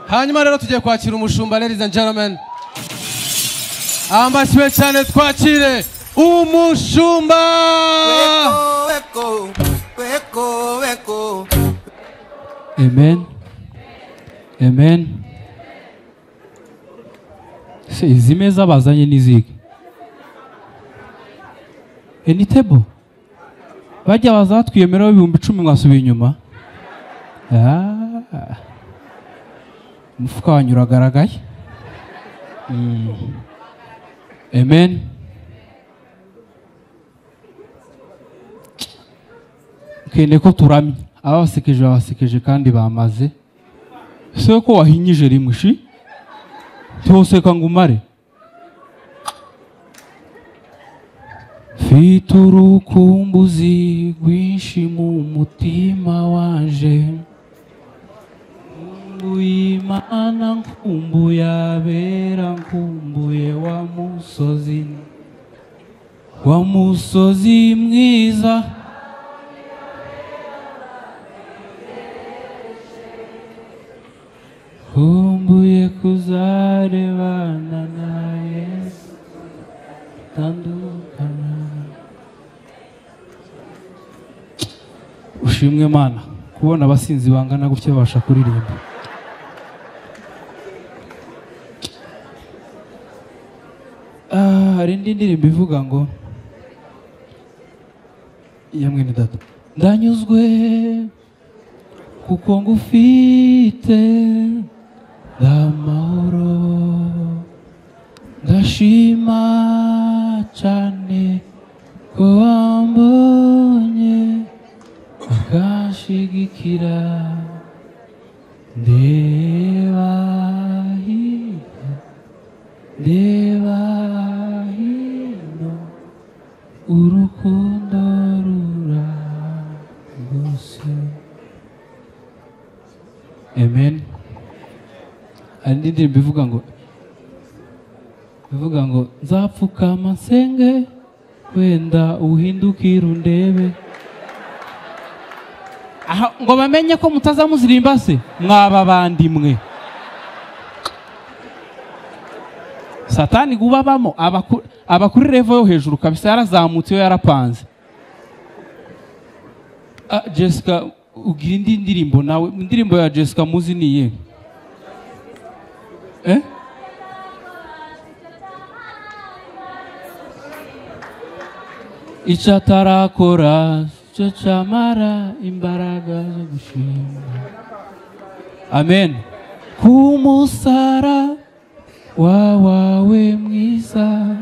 Hanyuma rero tugiye kwakira umushumba, ladies and gentlemen. Amashyi cyane twakire umushumba. Amen. Amen. Se izi meza bazanye n'iziki? Any table? Bajya bazatwiyemeraho 10,000 mwasubiye inyuma. Ah. Umufuka wanyu uragaragaye. Amen. Kene ko turamye abasekeje abasekeje kandi bamaze. Se ko wahinyije rimwe shi? Toseka ngo umare. Mfite urukumbuzi rwinshi mu mutima wanje. Nkumbuye Imana, nkumbuye abera, nkumbuye wa musozi mwiza. Nkumbuye kuzarebana na Yesu tandukana. Ushimwe Mana kubona abasinzi bangana gutya babasha kuririmba. Hari indi ndirimbo ivuga ngo ya mwene data, ndanyuzwe kuko ngufite, ndamahoro, ndashima cyane ko wambonye ukanshigikira, ndeba hirya, ndeba hino, urukundo ruragose. Amen. Hari indi ndirimbo ivuga ngo nzapfukama nsenge wenda uhindukire undebe. Aha ngo bamenye ko mutazamuzirimba se mwaba bandi mwe. Satani gubabamo aba kuri level yo hejuru kabisa, yarazamutse yo yarapanze. Jessica ugira indi ndirimbo nawe, indirimbo ya Jessica muzi niye? Eh? Icyo atarakora cyo cyamara imbaraga zo gushima. Amen. Ku musara wawe mwiza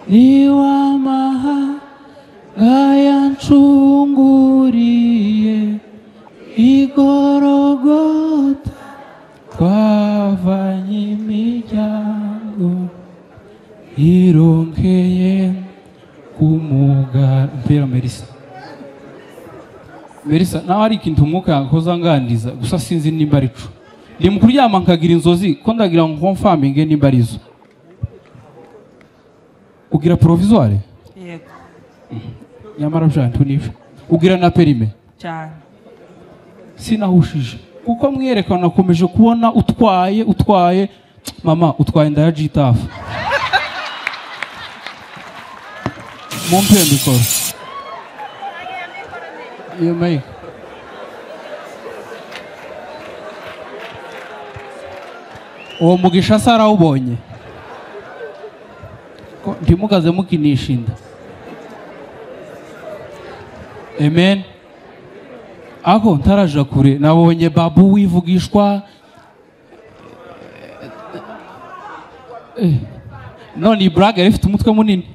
ni wamahanga yancunguriye igorogota twavanye imiryango ironkeye kumuga. Mpera Melissa. Melissa nawe ari ikintu umwuka yakoza nganiriza gusa sinzi nimba ari co. Ndi mu kuryama nkagira inzozi ko ndagira ngo confirminge nimba ari zo. Ugira provisoire? Yego. Nyamara byantu nive. Ugira na perime? Cyane. Sinahushije kuko mwiyerekana nakomeje kubona utwaye mama utwaye ndaya G-Taf. Mumpe mikoro. Iyo mic. Uwo mugisha sarawubonye. Ko ntimukaze mukinisha inda. Amen. Ako ntaraja kure nabonye babu wivugishwa. None ibraga ifite umutwe munini.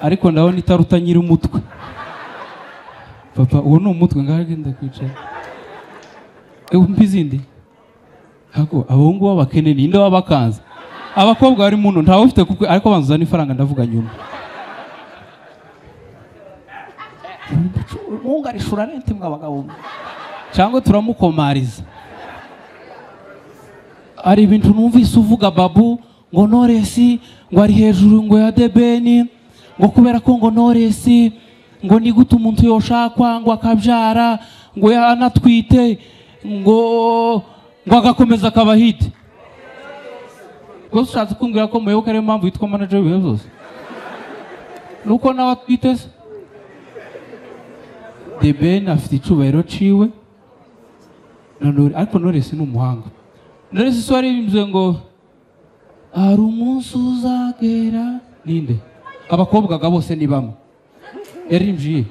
Ariko ndabona itaruta nyiri umutwe. Papa uwo ni umutwe ngagenda kwicara. Umpa izindi. Hako abahungu b'abakene ninde wabakanze? Abakobwa bari muno ntawe ufite kuko ariko banzuza n'ifaranga ndavuga nyuma. Mungu arishura rente mwabagabo. Cyangwa turamukomariza. Hari ibintu numvise uvuga Babu ngo Knowless ngo ari hejuru ngo ya The Ben, ngo kubera ko ngo Knowless ngo ni gute umuntu yoshakwa ngo akabyara ngo yanatwite ngo agakomeza akaba hit. Rwose ushatse kumbwira ko Muyoboke ariyo mpamvu yitwa manager w'ibihe byose? Nuko nawe atwite se? The Ben afite icubahiro ciwe, ariko Knowless ni umuhanga. Knowless si waririmbye ngo hari umunsi uzagera ninde? Abakobwa ga bose ni bamwe. Yaririmbye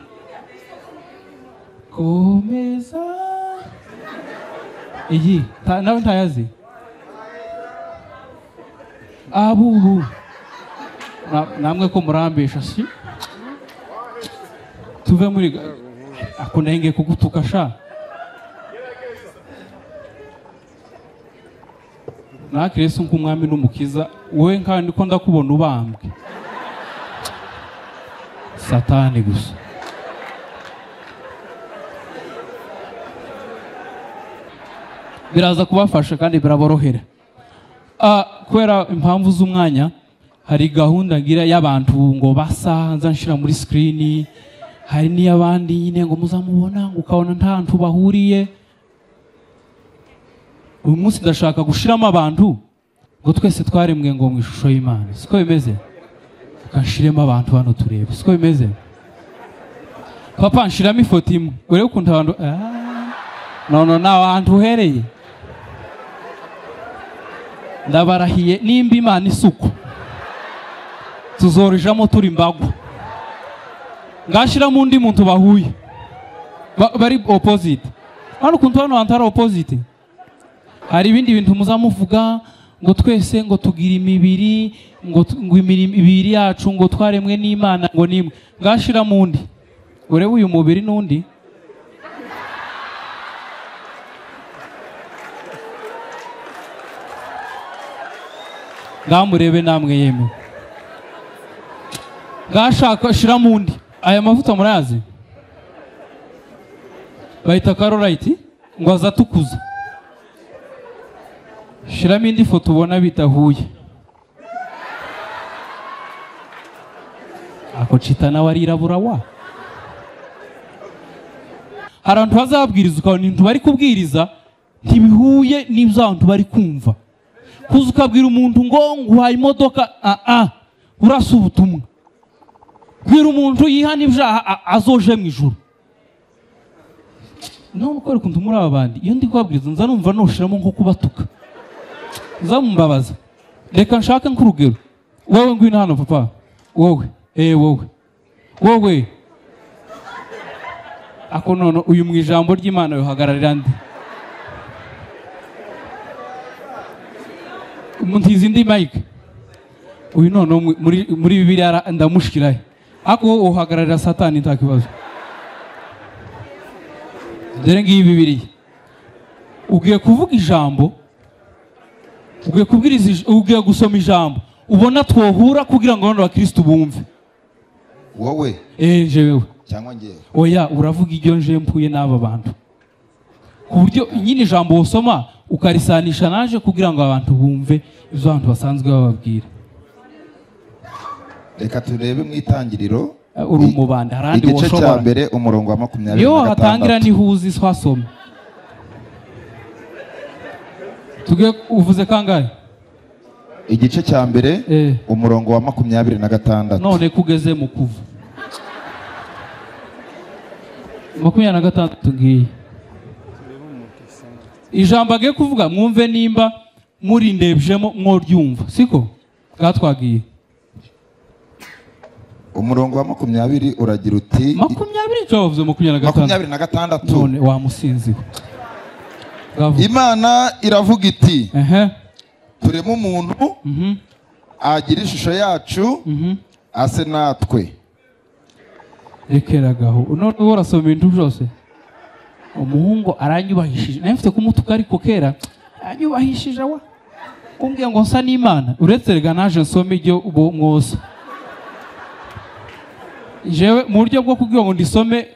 komeza iyi nawe ntayazi abubu namwe ko murambesha si tuve muri ako nenge kugutuka sha nakire Yesu nk'umwami n'umukiza wowe kandi ko ndakubona ubambwe Satani gusa. Biraza kubafasha kandi biraborohera. Kubera impamvu z'umwanya hari gahunda ngira y'abantu ngo basa nza nshira muri screen, hari n'iyabandi nyine ngo muzamubona ngo ukabona nta hantu bahuriye. Uyu munsi ndashaka gushiramo abantu ngo twese twaremwe ngo mu ishusho y'Imana, siko bimeze? Ukashiremo abantu hano turebe, siko bimeze? Papa nshiramo ifoto imwe urebe ukuntu abantu no nawe ahantu uhereye. Ndabarahiye nimba Imana isuku tuzorijamo turi imbagwa. Ngashiramo undi muntu bahuye bari opposite. Hano ukuntu hano hantu hari opposite. Hari ibindi bintu muzamuvuga ngo twese ngo tugira imibiri ngo imibiri yacu ngo twaremwe n'Imana ngo nimwe. Ngashiramo undi urebe uyu mubiri n'undi. Ngamurebe namwe yemwe. Ngashaka shiramo undi. Aya mavuta murayazi? Bayita Carolite ngo azatukuza. Shiramo indi foto ubona bitahuye. Ako cita nawe arirabura wa. Hari abantu bazabwiriza ukabona ibintu bari kubwiriza ntibihuye n'ibyo abantu bari kumva. Kuza ukabwira umuntu ngo nguhaye imodoka urasa ubutumwa. Bwira umuntu yihana ibyaha azoje mu ijuru. None uko ukuntu muri aba bandi iyo ndi kubabwiriza nza numva noshiramo nko kubatuka. Nzamumbabaza. Reka nshake nk'urugero. Wowe ngwino hano papa. Wowe, wowe. Wowe. Ako none uyu mu ijambo ry'Imana yohagararira ndi. Umuntu indi mic. Uyu none muri Bibiliya ndamushikirahe. Ako uhagararira Satani nta kibazo. Dore ngiyi Bibiliya. Ugiye kuvuga ijambo, ugiye kubwiriza, ugiye gusoma ijambo, ubona twohura kugira ngo abantu bakristo bumve. Wowe? Jewe. Cyangwa ngiye? Oya, uravuga iryo nje mpuye n'aba bantu. Ku buryo nyine ijambo usoma ukarisanisha naje kugira ngo abantu bumve ibyo abantu basanzwe bababwira. Reka turebe mu itangiriro uri umubanda harandi woshobora. Igice cya mbere umurongo wa 26. Yo hatangira nihuzi twasoma. Tugiye uvuze kangahe? Igice cya mbere umurongo wa 26. None kugeze mu kuva 26 ngiye. Ijambo agiye kuvuga mwumve nimba muri ndebjemo mworyumva, siko? Gatwagiye. Umurongo wa 20 uragira uti 20 cyavuze 26. 26. None wa musinzi. Imana iravuga iti tureme umuntu agira ishusho yacu ase natwe. Rekeragaho. None urasoma ibintu byose. Umuhungu aranyubahishije. Naye mfite kumutuka ariko kera anyubahishije wa. Kumbwiye ngo nsa n'Imana. Uretse rega naje nsome iryo mwose. Jewe mu buryo bwo kugira ngo ndisome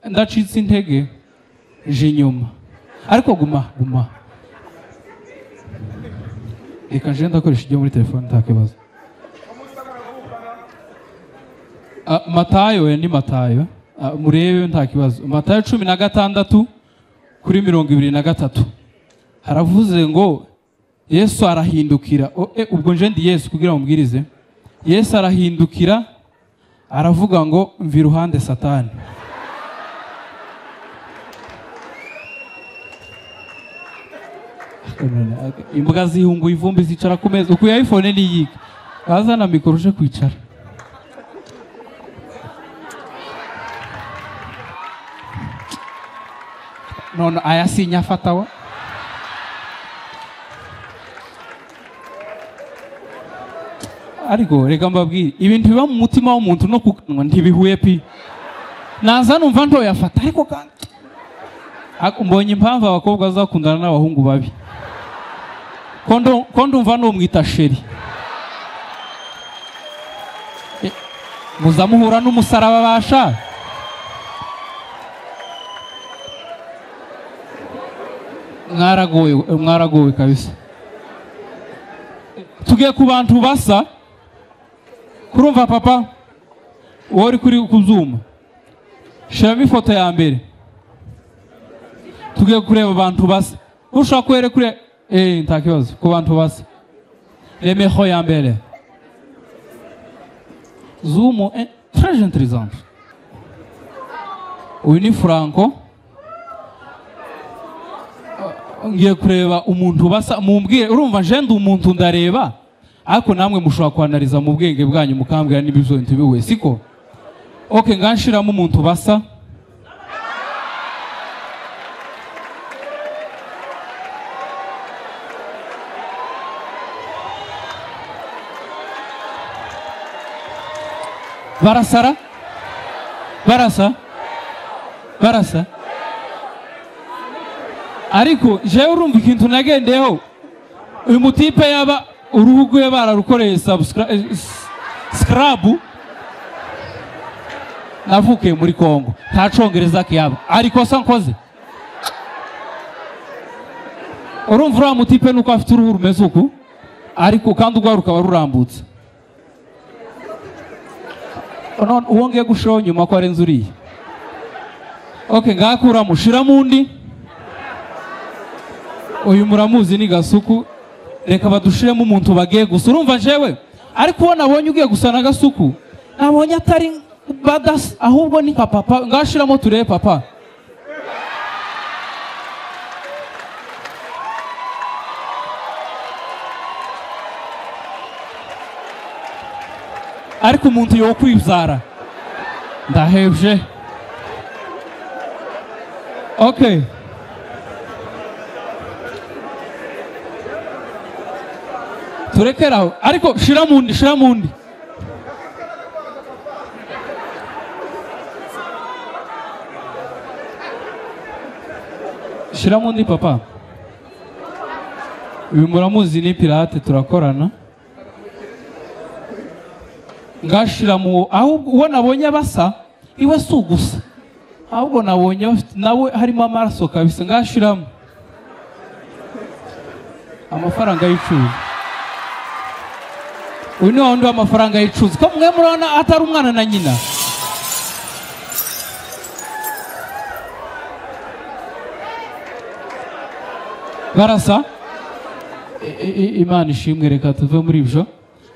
ndacitse intege je inyuma. Ariko guma guma. Reka nje ndakoresha ibyo muri telefone nta kibazo. Matayo ni Matayo, murebe nta kibazo. Matayo 16 kuri 23 haravuze ngo Yesu arahindukira. Ubwo nje ndi Yesu kugira mubwirize. Yesu arahindukira aravuga ngo mvi ruhande Satani. Imbwa zihungu ivumbi zicara ku meza. Ukuye iPhone ni yiki kazana mikoro uje kwicara. None aya sinyafatawa. Ariko reka mbabwire ibintu biba mu mutima w'umuntu no kukanwa ntibihuye pi. Naza numva ntoyafata ariko kandi mbonye impamvu abakobwa bazakundana n'abahungu babi. Ko ndumva numwita sheri. Muzamuhura n'umusaraba basha. Mwaragowe, mwaragowe kabisa. Tugiye ku bantu basa. Kurumva papa wori kuri kuzuma. Shiramo ifoto ya mbere. Tugiye kureba abantu basa. Ushaka kwere kure nta kibazo ku bantu basa. Remeho ya mbere. Zoom est très intelligent. Uyu ni Franco. Ngiye kureba umuntu basa mumbwire. Urumva nje ndi umuntu ndareba ariko namwe mushobora kwanaliza mu bwenge bwanyu mukambwira niba ibyo bintu bihuye siko. Okay, nganshiramo umuntu basa. Barasara? Barasa? Barasa? Ariko jewe urumva ikintu nagendeho. Uyu mutipe yaba uruhu rwe bararukoreye scrub. Navukiye muri Kongo nta congereza kiyaba ariko sa nkoze. Urumva uriya mutipe nuko afite uruhu rumeze uku ariko kandi urwa rukaba rurambutse. None uwo ngiye gushiraho nyuma ko arenze uriya. Okay, ngakura mushira mundi. Uyu muramuzi ni Gasuku. Reka badushiremo umuntu bagiye gusa. Urumva jewe ariko uwo nabonye ugiye gusa na Gasuku nabonye atari badas ahubwo ni papa. Ngashiramo turebe papa. Ariko umuntu yo kwibzara ndahebje. Okay, turekeraho ariko shira mundi, shira mundi. Shira mundi papa. Uyu muramuzi ni pirate turakorana. Ngashira mu aho uwo nabonye basa iwe si ugusa ahubwo nabonye nawe harimo amaraso kabisa. Ngashiramo amafaranga y'icuzi. Uyu ni wundi w'amafaranga y'icuzi ko mwe murabona atari umwana na nyina. Barasa. Imana ishimwe, reka tuve muri ibyo.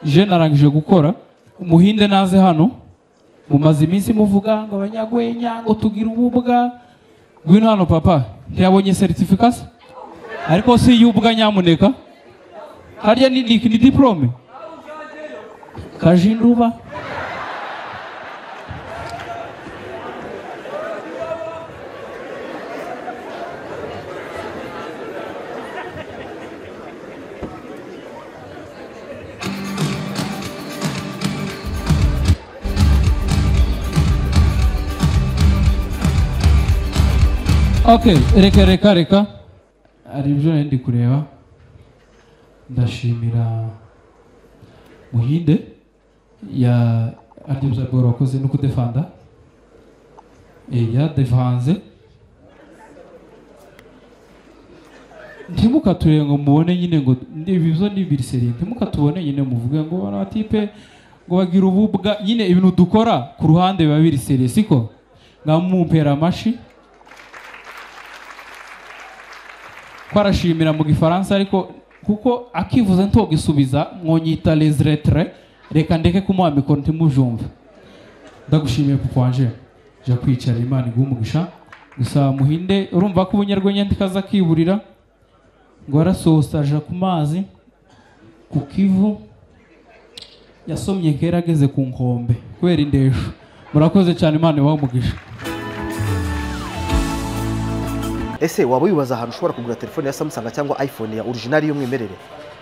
Je narangije gukora. Umuhinde naze hano mumaze iminsi muvuga ngo abanyagwenya ngo tugira ububwa. Ngwino hano papa. Ntiyabonye certificate ariko si yubwa nyamuneka. Harya ni diplome kajinduba. Okay, reka reka reka hari ibyo ndi kureba. Ndashimira Muhinde ya aribyo bworokoze no kudefanda ya defanze. Ntimukaturebe ngo mubone nyine ngo ibyo ni biriseri, ntimukatubone nyine muvuge ngo abatipe ngo bagira ububwa nyine, ibintu dukora ku ruhande biba biriseri, siko? Ngamumpera amashi ko arashimira mu gifaransa, ariko kuko akivuze ntogisubiza mwonyita les lettres, reka ndeke kumuha mikoro ntimujumve. Ndagushimiye papa wanje, ja kwicara, Imana iguhe umugisha. Gusa muhinde urumva ko ubunyarwenya ndikaza kiburira ngo arasohosa aja ku mazi ku Kivu, yasomye kera ageze ku nkombe kubera indesho. Murakoze cyane, Imana ibahe umugisha. Ese waba wibaza ahantu ushobora kugura telefone ya Samsung cyangwa iPhone ya original y'umwimerere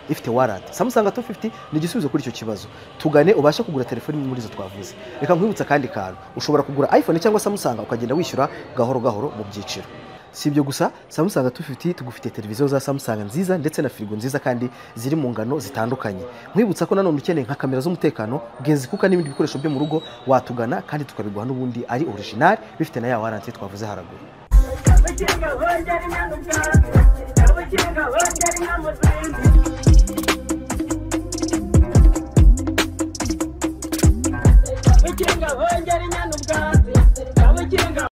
ifite warranty? Samsung 250 ni igisubizo kuri icyo kibazo. Tugane ubashe kugura telefone imwe muri izo twavuze. Reka nkwibutsa kandi kantu, ushobora kugura iPhone cyangwa Samsung ukagenda wishyura gahoro gahoro mu byiciro. Si ibyo gusa, Samsung 250 tugufitiye televiziyo za Samsung nziza ndetse na firigo nziza kandi ziri mu ngano zitandukanye. Nkwibutsa ko nanone ukeneye nka kamera z'umutekano, genzi kuka n'ibindi bikoresho byo mu rugo, watugana kandi tukabiguha n'ubundi ari original bifite na ya warranty twavuze haraguru.